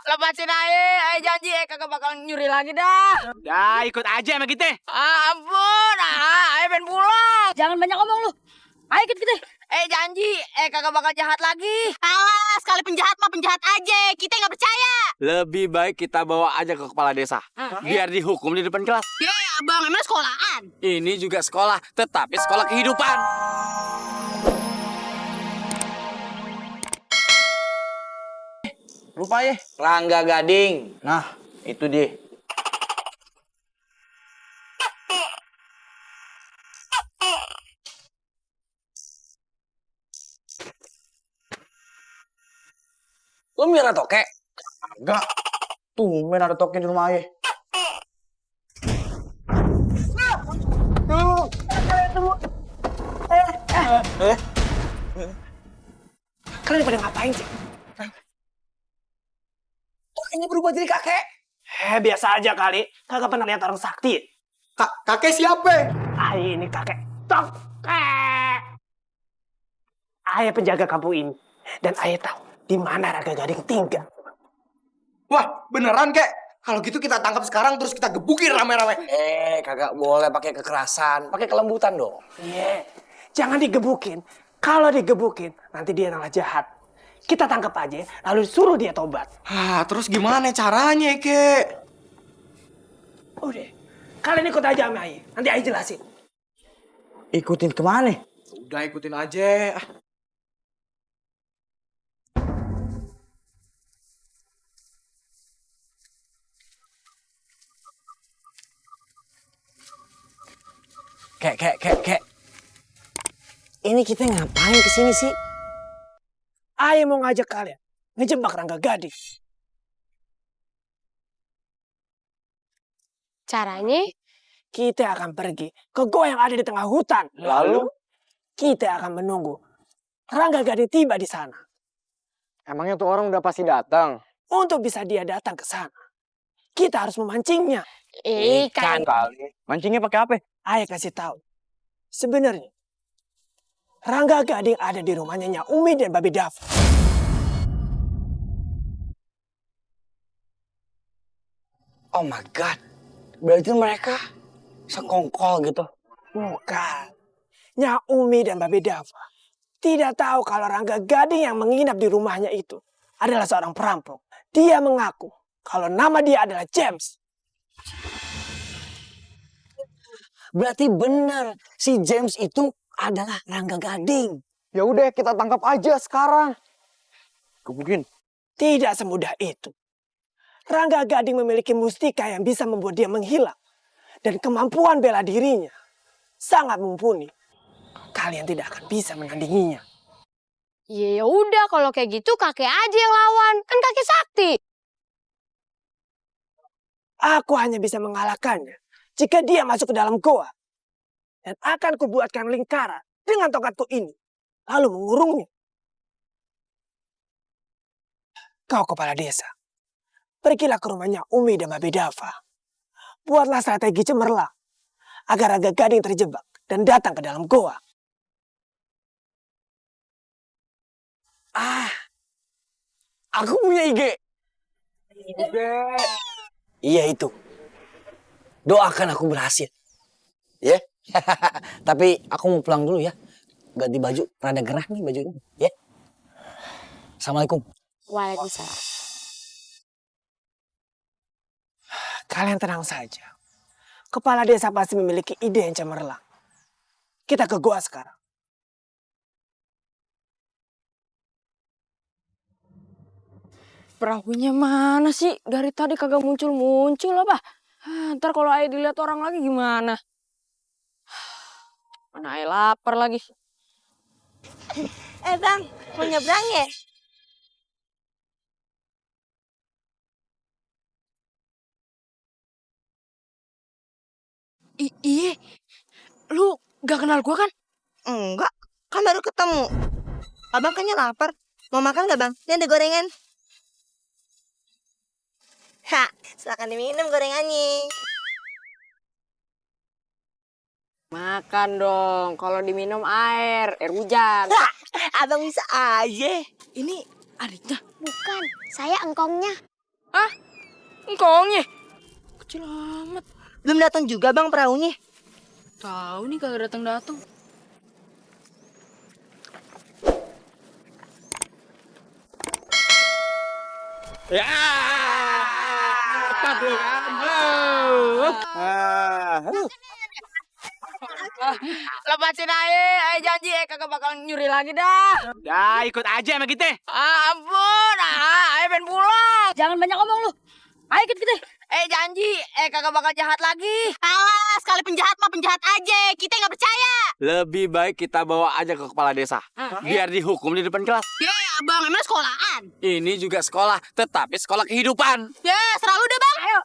Lepasin aja janji kagak bakal nyuri lagi dah. Ya ikut aja sama kita. Ampun, ayo pengen pulang. Jangan banyak ngomong lu. Ayo ikut kita. Janji, kagak bakal jahat lagi. Alah, sekali penjahat mah penjahat aja. Kita nggak percaya. Lebih baik kita bawa aja ke kepala desa. Biar dihukum di depan kelas. Ya, abang, emang sekolahan. Ini juga sekolah, tetapi sekolah kehidupan. Lupa ya? Rangga Gading. Nah, itu dia. Lo miara toke? Enggak. Tumben ada token di rumah ayah. Kalian pada ngapain sih? Tokennya berubah jadi kakek. Biasa aja kali. Kagak pernah lihat orang sakti. Kakek siapa? Ini kakek Tokek. Ayah penjaga kampung ini. Dan ayah tahu di mana Rangga Gading tinggal. Wah, beneran kek? Kalau gitu kita tangkap sekarang terus kita gebukin rame-rame. Kagak boleh pakai kekerasan, pakai kelembutan dong. Iya, jangan digebukin. Kalau digebukin, nanti dia malah jahat. Kita tangkap aja, lalu suruh dia tobat. Terus gimana caranya, kek? Udah, kalian ikut aja sama ayah. Nanti ayah jelasin. Ikutin kemana? Udah ikutin aja. Kek. Ini kita ngapain kesini sih? Ayah mau ngajak kalian ngejebak Rangga Gading. Caranya? Kita akan pergi ke gua yang ada di tengah hutan. Lalu? Kita akan menunggu Rangga Gading tiba di sana. Emangnya tuh orang udah pasti datang? Untuk bisa dia datang ke sana, kita harus memancingnya. Ikan. kali. Mancingnya pakai apa? Ayah kasih tahu. Sebenarnya, Rangga Gading ada di rumahnya Nya Umi dan Babi Dava. Oh my god. Berarti mereka sekongkol gitu. Bukan. Nya Umi dan Babi Dava tidak tahu kalau Rangga Gading yang menginap di rumahnya itu adalah seorang perampok. Dia mengaku kalau nama dia adalah James. Berarti benar si James itu adalah Rangga Gading. Ya udah, kita tangkap aja sekarang. Gebukin. Tidak semudah itu. Rangga Gading memiliki mustika yang bisa membuat dia menghilang. Dan kemampuan bela dirinya sangat mumpuni. Kalian tidak akan bisa menandinginya. Ya udah kalau kayak gitu kakek aja yang lawan. Kan kakek sakti. Aku hanya bisa mengalahkannya jika dia masuk ke dalam goa. Dan akan kubuatkan lingkaran dengan tongkatku ini. Lalu mengurungnya. Kau kepala desa. Pergilah ke rumahnya Umi dan Babi Dava. Buatlah strategi cemerlang. Agar Rangga Gading terjebak dan datang ke dalam goa. Aku punya ide. Iya itu. Doakan aku berhasil. Ya. Tapi aku mau pulang dulu ya. Ganti baju, rada gerah nih bajunya. Ya. Assalamualaikum. Waalaikumsalam. Kalian tenang saja. Kepala desa pasti memiliki ide yang cemerlang. Kita ke goa sekarang. Perahunya mana sih? Dari tadi kagak muncul-muncul apa? Ntar kalau ayah dilihat orang lagi gimana? Mana ayah lapar lagi. Bang, mau nyebrang ya? Iya, lu gak kenal gua kan? Enggak, kan baru ketemu. Abang kayaknya lapar. Mau makan gak bang? Ini ada gorengan. Silakan diminum gorengannya. Makan dong. Kalau diminum air hujan. Abang bisa aja. Ini adiknya. Bukan, saya engkongnya. Hah? Engkongnya? Kecil amat. Belum datang juga bang perahunya. Tahu nih kagak datang-datang. Ya. Cepat lu kan. Lepasin aja, janji kagak bakal nyuri lagi dah. Ya, ikut aja sama kita. Ampun, ayo pengen pulang. Jangan banyak ngomong lu. Ayo ikut kita. Janji, kagak bakal jahat lagi. Alah, sekali penjahat mah penjahat aja. Kita nggak percaya. Lebih baik kita bawa aja ke kepala desa. Biar dihukum di depan kelas. Ya, abang, emang sekolahan. Ini juga sekolah, tetapi sekolah kehidupan. Ya, serah lu deh, bang. Ayo.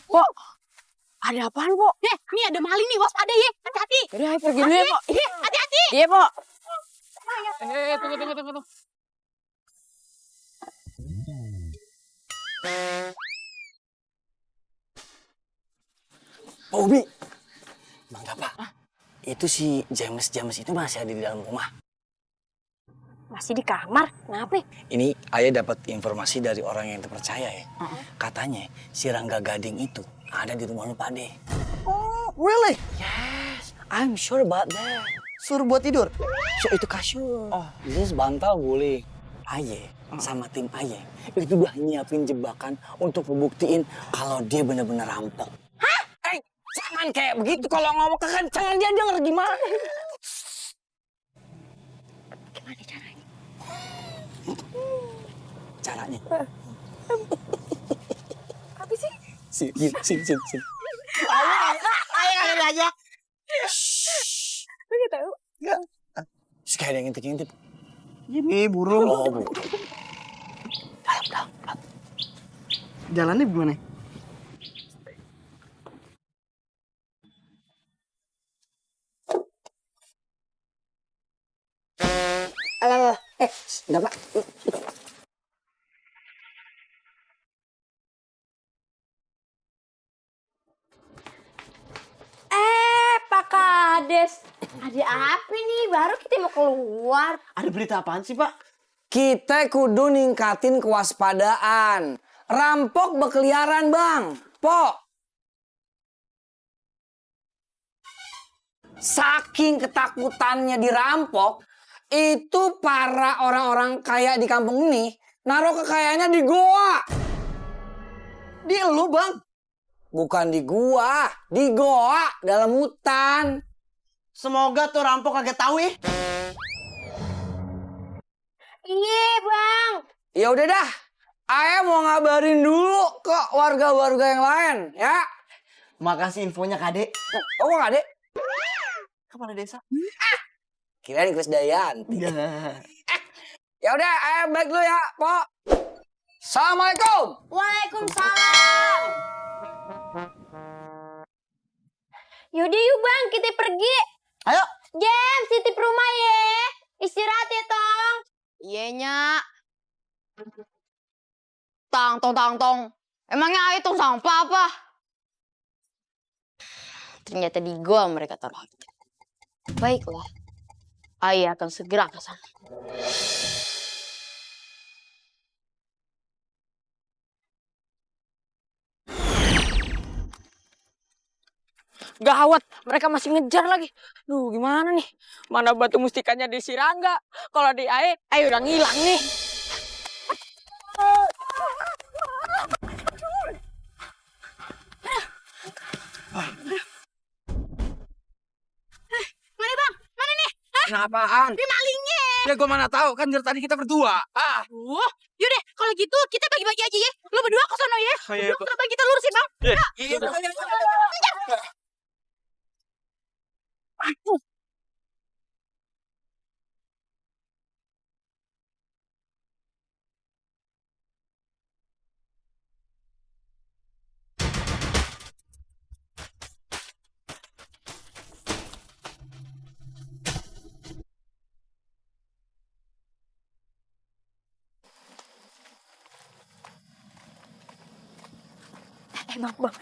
Kok ada apaan, Pok? Ini ada maling nih, waspada ya. Hati-hati. Jadi ayo pergi dulu ya, Pok. Hati-hati. Iya, Pok. Tunggu. Pak Ubi. Bang Gapa. Itu si James itu masih ada di dalam rumah. Masih di kamar. Kenapa? Ini ayah dapat informasi dari orang yang terpercaya ya. Katanya si Rangga Gading itu ada di rumah lu Pade. Oh, really? Yes, I'm sure about that. Suruh buat tidur. So itu kasur. Oh, this bantal boleh. Aye sama tim Aye itu udah nyiapin jebakan untuk ngebuktiin kalau dia benar-benar rampok. Hah? Jangan kayak begitu kalau ngomong kekencangan dia denger gimana? Gimana caranya? Caranya. Apa sih? Sini. Ayo aja. Lu nggak tahu? Terus kayak ada yang ngintip-ngintip. Ini burung. Oh, bu. Dalam. Jalannya gimana? Enggak, Pak. Pak Kades. Ada apa nih? Baru kita mau keluar. Ada berita apaan sih, Pak? Kita kudu ningkatin kewaspadaan. Rampok berkeliaran, Bang. Pok. Saking ketakutannya dirampok, itu para orang-orang kaya di kampung ini naruh kekayaannya di goa. Di lu bang. Bukan di gua, di goa dalam hutan. Semoga tuh rampok kagak tahu ya. Iya, Bang. Ya udah dah, ayah mau ngabarin dulu ke warga-warga yang lain, ya. Makasih infonya Kade. Oh, kok Kade? Kepala desa. Kirain Chris Dayanti. Iya. Ya udah, ayah balik dulu ya, Pok. Assalamualaikum. Waalaikumsalam. Yaudah yuk, Bang. Kita pergi. Ayo. James, titip rumah ya. Istirahat ya, Tong. Iya, Nyak. Tong. Emangnya Ayah tong sampah apa? Ternyata di gua mereka taruh harta. Baiklah. Ayah akan segera ke sana. Gawat, mereka masih ngejar lagi. Duh, gimana nih? Mana batu mustikanya di si Rangga? Kalau di air udah ngilang nih. Mana, Bang? Mana nih? Kenapaan? Di malingnya. Ya gue mana tahu kan dari tadi kita berdua. Yaudah, kalau gitu kita bagi-bagi aja ya. Lu berdua ke sono ya. Iya, Lu kenapa kita lurusin, Bang? Enak bang.